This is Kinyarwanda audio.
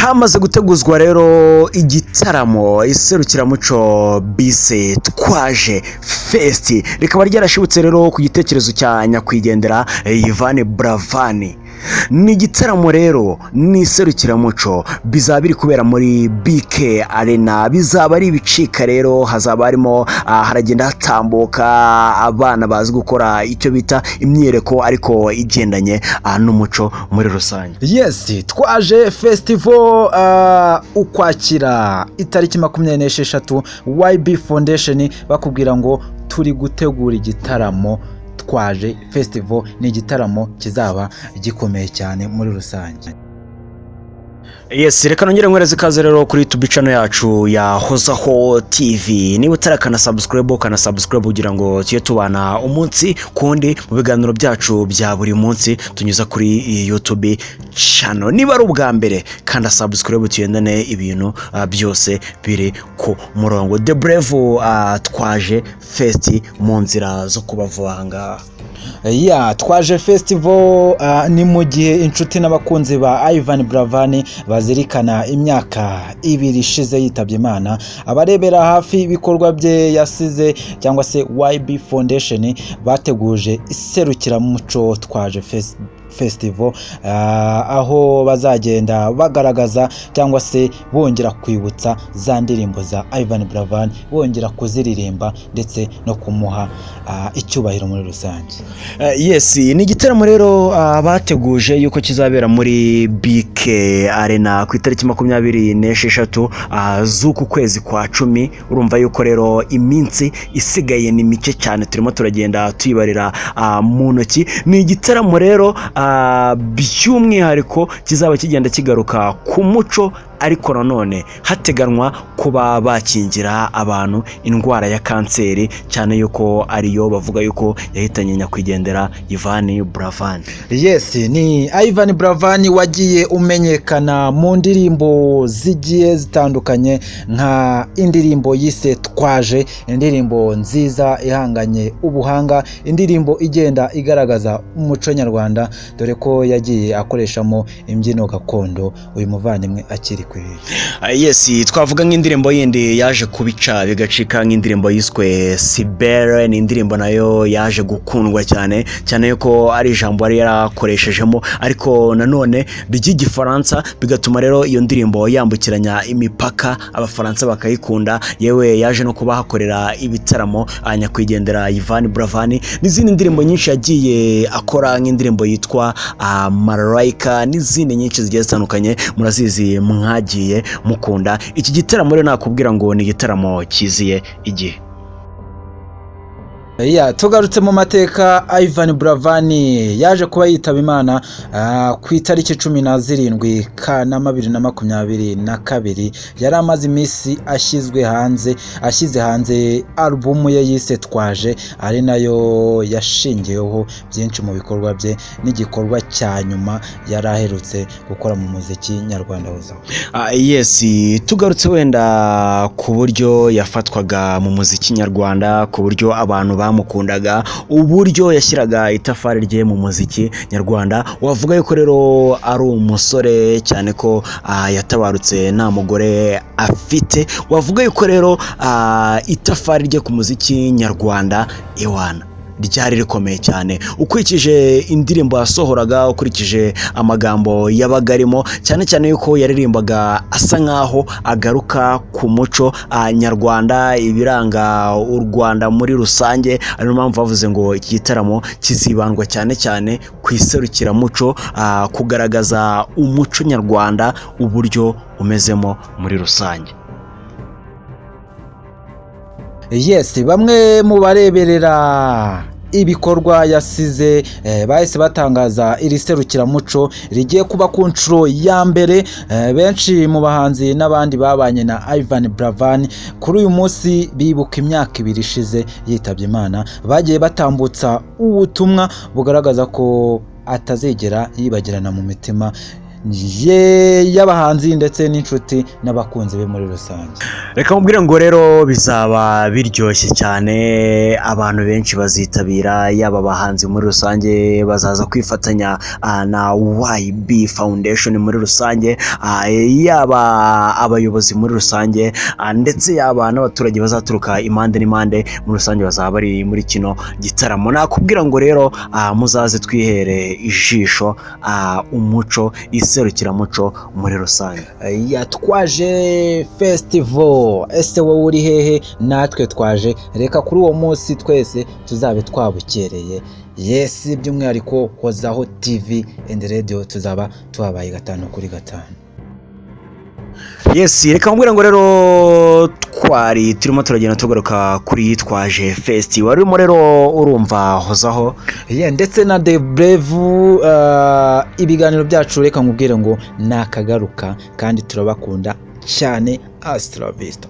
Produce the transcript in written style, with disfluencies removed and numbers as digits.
Hamaze guteguzwa rero igitaramo iserukiramuco bise Twaje Fest, rikaba ryarashibutse rero ku gitekerezo cya nyakwigendera Yvan Buravan. Ni igitaramo rero, ni iserukiramuco bizaba biri kubera muri BK Arena. Bizaba ari ibicika rero, hazaba harimo haragenda hatambuka abana bazi gukora icyo bita imyiyereko, ariko igendanye n'umuco muri rusange. Yes, Twaje Festival, Ukwakira itariki 26, YB Foundation bakubwira ngo turi gutegura igitaramo Twaje Festival. Ni igitaramo kizaba gikomeye cyane muri rusange. Yes, reka nongere nkwereze ikaze rero kuri YouTube channel yacu ya Hozaho TV. Niba utarakana subscribe, ukana subscribe kugira ngo tujye tubana umunsi kundi mu biganiro byacu bya buri munsi tunyuza kuri YouTube channel. Niba ari ubwa mbere, kanda subscribe tugendane, ibintu byose biri ku murongo. The Brave, Twaje Fest mu nzira zo kubavanga. Ya, Twaje Festival, ni mu gihe inshuti n'abakunzi ba Ivan Buravan bazirikana imyaka 2 ishize yitabye Imana. Abarebera hafi ibikorwa bye yasize cyangwa se YB Foundation bateguje iserukiramuco Twaje Festival, aho bazagenda bagaragaza cyangwa se bongera kwibutsa za ndirimbo za Ivan Buravan, bongera kuziririmba ndetse no kumuha icyubahiro muri rusange. Yes, ni igitaramo rero bateguje yuko kizabera muri BK Arena ku itariki 26 z'uku kwezi kwa 10. Urumva yuko rero iminsi isigaye ni mike cyane, turimo turagenda tuyibarira mu ntoki. Ni igitaramo rero by'umwihariko kizaba kigenda kigaruka ku muco, ariko nanone hateganwa kuba bakingira abantu indwara ya kanseri, cyane yuko ariyo bavuga yuko yahitanye nyakwigendera Yvan Buravan. Yes, ni Ivan Buravan wagiye umenyekana mu ndirimbo zigiye zitandukanye, nka indirimbo yise Twaje, indirimbo nziza ihanganye ubuhanga, indirimbo igenda igaragaza umuco nyarwanda, dore ko yagiye akoreshamo imbyino gakondo uyu muvandimwe akiri ku isi. Yes, twavuga nk'indirimbo yindi yaje kubica bigacika, nk'indirimbo yiswe Sibere. Ni indirimbo nayo yaje gukundwa cyane cyane yuko ari ijambo yari yarakoreshejemo, ariko nanone ry'Igifaransa, bigatuma rero iyo ndirimbo yambukiranya imipaka, Abafaransa bakayikunda. Yewe, yaje no kuba hakorera ibitaramo nyakwigendera Yvan Buravan, n'izindi ndirimbo nyinshi yagiye akora, nk'indirimbo yitwa Malayika n'izindi nyinshi zigiye zitandukanye murazizi mwagiye mukunda. Iki gitaramo rero nakubwira ngo ni igitaramo kiziye igihe. Ya, tugarutse mu mateka, Ivan Buravan yaje kuba yitaba Imana ku itariki 17 Kanama 2022. Yari amaze iminsi ashyizwe hanze ashyize hanze alubumu ye yise Twaje, ari nayo yashingiyeho byinshi mu bikorwa bye n'igikorwa cya nyuma yari aherutse gukora mu muziki nyarwanda wuzaho. Yes, tugarutse wenda ku buryo yafatwaga mu muziki nyarwanda, ku buryo abantu bamukundaga, uburyo yashyiraga itafari rye mu muziki nyarwanda, wavuga yuko rero ari umusore, cyane ko yatabarutse nta mugore afite. Wavuga yuko rero itafari rye ku muziki nyarwanda, ewana, ryari rikomeye cyane, ukurikije indirimbo yasohoraga, ukurikije amagambo yabaga arimo, cyane cyane yuko yaririmbaga asa nkaho agaruka ku muco nyarwanda, ibiranga u Rwanda muri rusange. Ariyo mpamvu bavuze ngo iki gitaramo kizibandwa cyane cyane ku iserukiramuco, kugaragaza umuco nyarwanda uburyo umezemo muri rusange. Yes, bamwe mu bareberera ibikorwa yasize bahise batangaza iri serukiramuco rigiye kuba ku nshuro ya mbere. Benshi mu bahanzi n'abandi babanye na Ivan Buravan kuri uyu munsi bibuka imyaka 2 ishize yitabye Imana, bagiye batambutsa ubutumwa bugaragaza ko atazigera yibagirana mu mitima. ye y'abahanzi ndetse n'inshuti n'abakunzi be muri rusange. Reka mubwire ngo rero bizaba biryoshye cyane, abantu benshi bazitabira, yaba abahanzi muri rusange bazaza kwifatanya na YB Foundation muri rusange, yaba abayobozi muri rusange, ndetse yaba n'abaturage bazaturuka impande n'impande muri rusange bazaba bari muri kino gitaramo. Nakubwira ngo rero muzaze twihere ijisho umuco, iserukiramuco muri rusange. Yatwaje Festival. Ese wowe uri hehe? Natwe twaje. Reka kuri uwo munsi twese tuzabe twabukereye. Yes, by'umwihariko Hozaho TV and Radio tuzaba tuhabaye 5 kuri 5. Yes, reka mubwire ngo rero twari turimo turagenda tugaruka kuri Twaje Fest. Wari urimo rero urumva Hozaho. Yeah, ndetse na The Brave. Ibiganiro byacu, reka nkubwire ngo nakagaruka kandi turabakunda cyane. Hasta la vista.